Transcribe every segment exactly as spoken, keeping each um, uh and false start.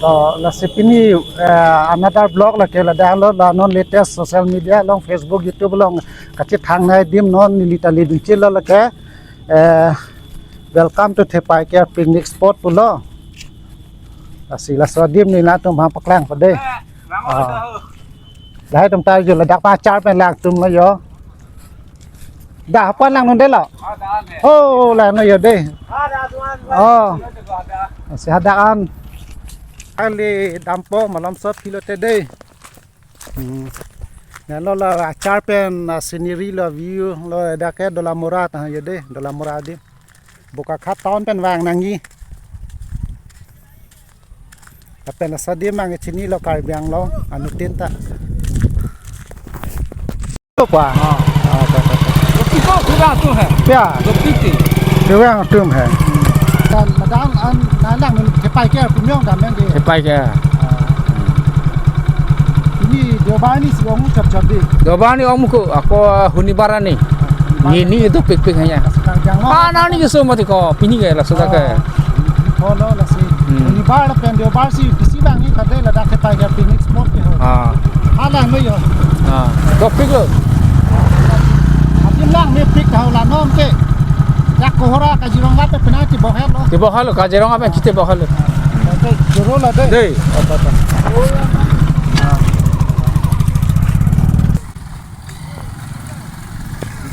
To, lasi pini, eh, another vlog lake ladak lo, la non latest social media along, Facebook, YouTube along kachethang nangji adim non neli ta le dunchelo lake, eh, welcome to Thepai Care picnic spot pulo. Lasi laso adim neli nangtum aphan paklang po dei. Ah. Lahai atum ta jo ladak pachar pen lang atum lo jo. Dak aphan langnon dei lo. Oh, langnon jo dei. Oh. Si hadak an. Kali dampo malom sot kilo te dei. Hmm. Nelo la achar pen, ah, scenery lo view lo dak ke Dolamara ta jo dei, Dolamara adim. Bokakhat town pen vang nangji. Lapen laso adim nangchinilo Karbi Anglong anuttin ta. Apa? Ah. Ah, ta, ta, ta. Kiko kurang tu hai. Ya. Dokiti. Kurang tu hai. Dan madang an nanang Thepai Care pumyong dam yang di. Thepai Care. Ah. Ini Deobar ni si ong chap chap di. Deobar ni ong muku, ako, ah, Hunibar ni. Hunibar. Ni, ni itu pik pik hanya. Sekarang jang Ah, nani keso mati ko, pini ke laso dak ke. Oh, lo lasi. Hmm. Hunibar pen Deobar si bisi vangji kadai ladak Thepai Care picnic spot ke ho. Ah. Hala no jo. Ah, dopik lo. Adim langme pik tha la non ke. Dak Kohora Kaziranga pen pina chebohel lo. Chebohel lo, Kaziranga pen chebohel lo. Oke, joro la dei. Dei. Apa, apa.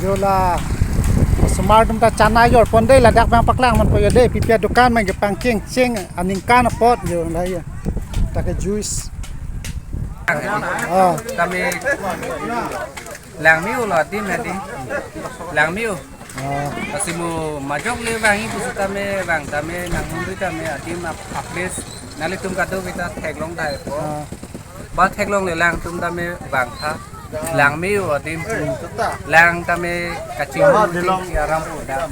Jo la osomar atum ta chana jor pon dei, ladak abang paklang man po jo dei, pipi adukan man kepangcheng cheng aningkan apot jo la ya. Ta ke juice. Oh. Tame langme-o lo adim hadi. Langme-o. Oh. Lasi mo majok le vangji pusitame vang tame nang mundu tame adim ap-, aples nelitum kadokave ta theklong dai po. Oh. Ba theklongle lang atum tame vangtha. Langme-o adim. Lang tame kaching aram po da.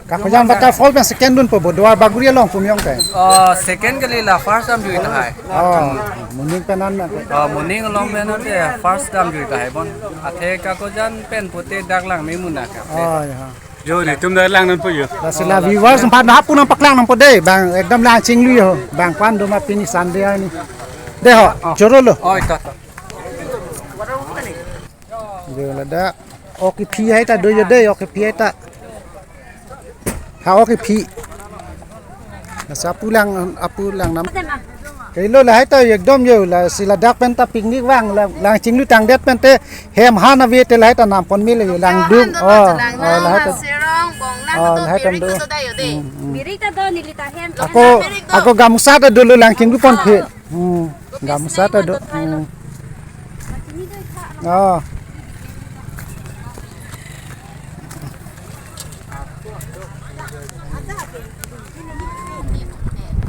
Kakojan bata fall pen second dun po bo Duar Bagori along pumyong ke. Oh, second kali la first damjui tahai. Oh, moning pen an na. Oh, moning along pen an te first damjui tahai bon. Athe Kakojan pen pute dak langme muna ka. Oh, ya. Jo, nelitum dak langnon po jo. Lasi la viewers empat na hapu nangpaklang nangpo dei, bang ekdom lang chinglu jo, bang kwan do ma pini Sunday ni. Dei ho, joro lo. Oh, ita, ita. Jo ladak. Ok iphi hai ta do jo dei, ok iphi hai ta. Ha ok iphi. Lasi apu lang, apu lang nam. Kailo lahai ta ekdom jo, lasi ladak pen ta picnic vang, lang, lang chinglu tangdet pen te hem han ave te lahai ta nam pon mele jo, langdung. Oh, oh, lahai ta. Serong, bong lang, oh, lahai ta do. Hmm, hmm. Birik ta do, neli ta hem. Ako, ako gamusa ta dolo lang chinglu pon phe. Hmm, gamusa ta do. Hmm. Oh.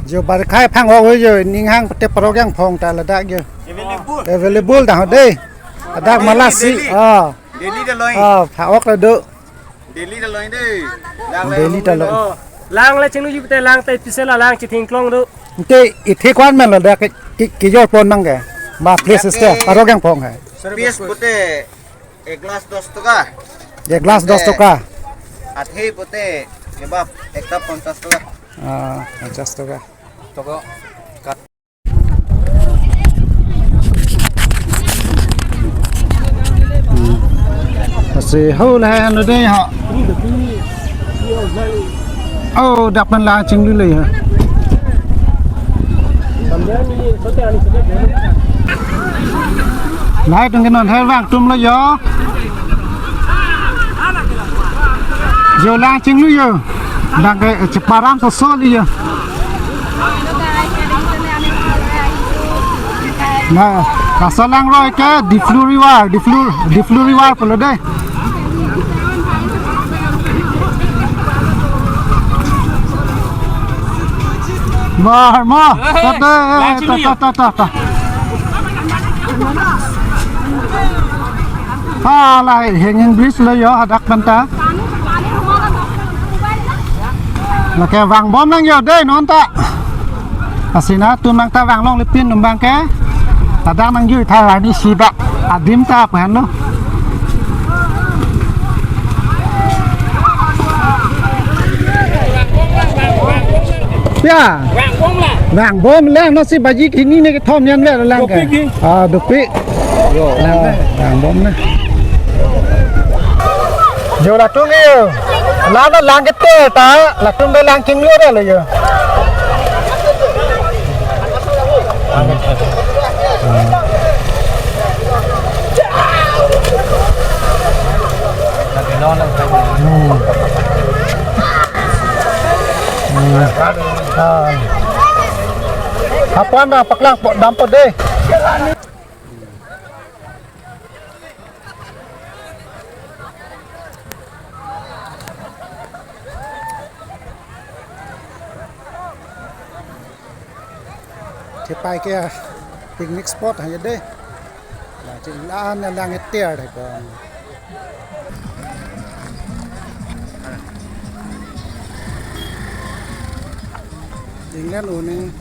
Jo barkha phang ho jo ning hang pete parok jangphong ta ladak jo. Available. Available ta ho dei. Ladak daily, malasi. Daily. Ah. Daily ta loi. Ah, pha ok ta do. Daily ta loi dei. Lang daily ta loi. Oh, lang le chinglu jipte lang ta pise la lang chithing klong do. Te ithe kwan man lo dak ke, ke, kejor pon mang ke. Ma place ladak stay. Ke parok jangphong hai. Piece pute ek glass dos taka. Ek glass dos taka. Athe pute kebab ekta ponchas taka. Ah, ponchas taka. Toko. Hmm. Lasi ho lahai han dei ha. Oh, dak pen lang chinglu le ha. Lahai atum ke non hai vang atum lo jo. Jo lang chinglu jo. Dak ke cheparam so so li jo. Na, laso langroi ke Diplu River, Diplu, Diplu River pulo dei. Mar mo, ta, ta, ta, ta, ta. Hala hanging bridge lo jo hadak pen ta. Lake vangbom nang jo dei non ta. Lasi nangtum nang ta vang longle pin num abang ke. Ladak nangjui tha arni si dak adim ta pen lo. Pia? Vangbom lang. Vangbom lang, non si baji hini ne kethom an ver lang ke. Dopik hi. Ah, dopik. Yo. Lang ke, vangbom na. Jo latum ke yo. Lang na lang ke te ta, latum ke lang chinglo da lo yo. Hmm. Hmm. Ah. Aphan na paklang po, dampo dei. Thepai ke picnic spot hanya dei. Lah, chin la-an lang eter dei ko. England uning.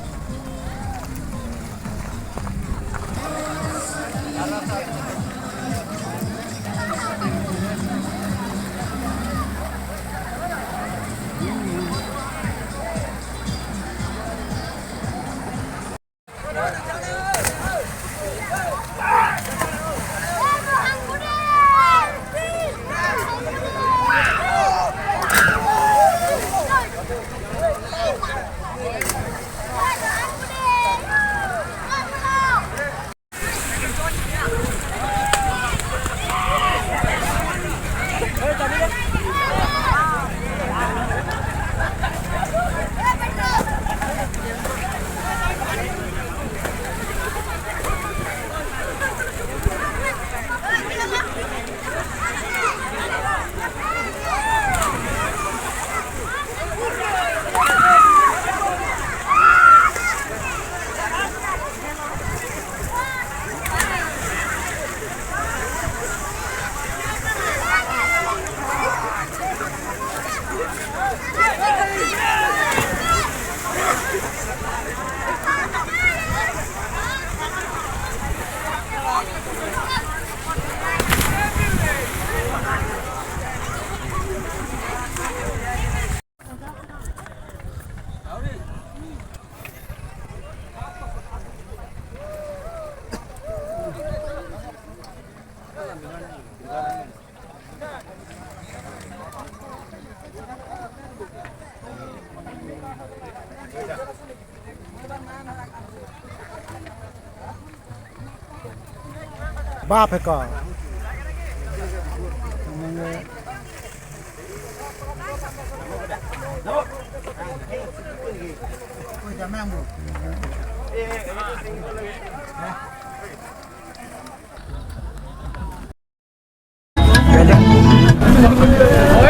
Bap hai ko.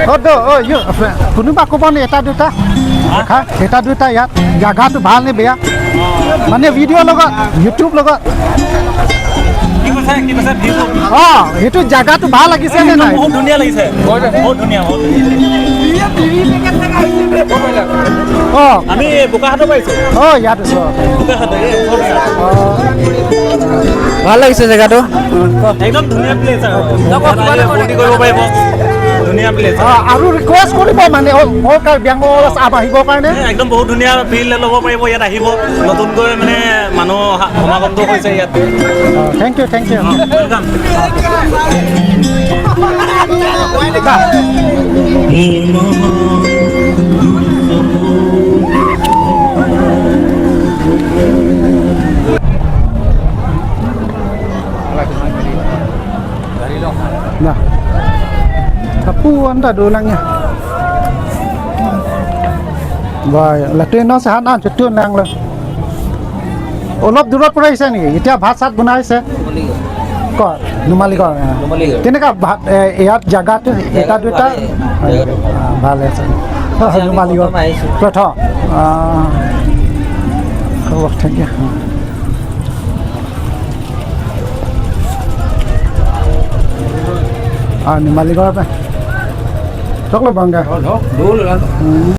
Oh, do, oh, yo, কোনোবা ক'ব নে এটা দুটা? হা? এটা দুটা ইয়াত জাগাটো ভাল নে বেয়া? মানে ভিডিঅ' লগত, YouTube লগত। কি কৈছে? কি কৈছে? ভিউটো? অ, সেইটো জাগাটো ভাল লাগিছে নে নাই? বহুত ধুনীয়া লাগিছে। বহুত ধুনীয়া, বহুত ধুনীয়া। অ। আমি বোকাখাতো পাইছো। অ, ইয়াত আছো। বোকাখাতো, এই ওচৰতে। অ। ভাল লাগিছে জেগাটো। একদম ধুনীয়া প্লেচ আৰু। ইয়াত আহিলে ফূৰ্তি কৰিব পাৰিব। ধুনীয়া প্লেচ। অ, আৰু ৰিকুৱেষ্ট কৰিব মানে, অ, অ, কাৰ্বি আংলং আপ আহিবৰ কাৰণে। একদম বহুত ধুনীয়া ফিল ল'ব পাৰিব, ইয়াত আহিব। নতুনকৈ মানে মানুহ অহা, সমাগমটো হৈছে ইয়াত। অ, থেংক ইউ, থেংক ইউ। অ, welcome. Nah. Kapu anta dolang ya. Bai, latrino sehat an chetun lang lo. অলপ দূৰত পৰা আহিছে নেকি? এতিয়া ভাত চাত বনাইছে? নুমালিগড়। ক'ত? নুমালিগড়, অ। নুমালিগড়। কেনেকা ভাত, এ, ইয়াত জাগাটো, এটা জেগাটো দুটা? ভালেই। জেগাটো ভাল। অ, ভালে আছে। অ, আজি আমি নুমালিগড়। প্ৰথম আহিছো। প্ৰথম। অ। হ'ব, থেংক ইউ। অ, নুমালিগড় পৰা। চকলেট বনগা। অ, ন? দূৰ লাগে। উম।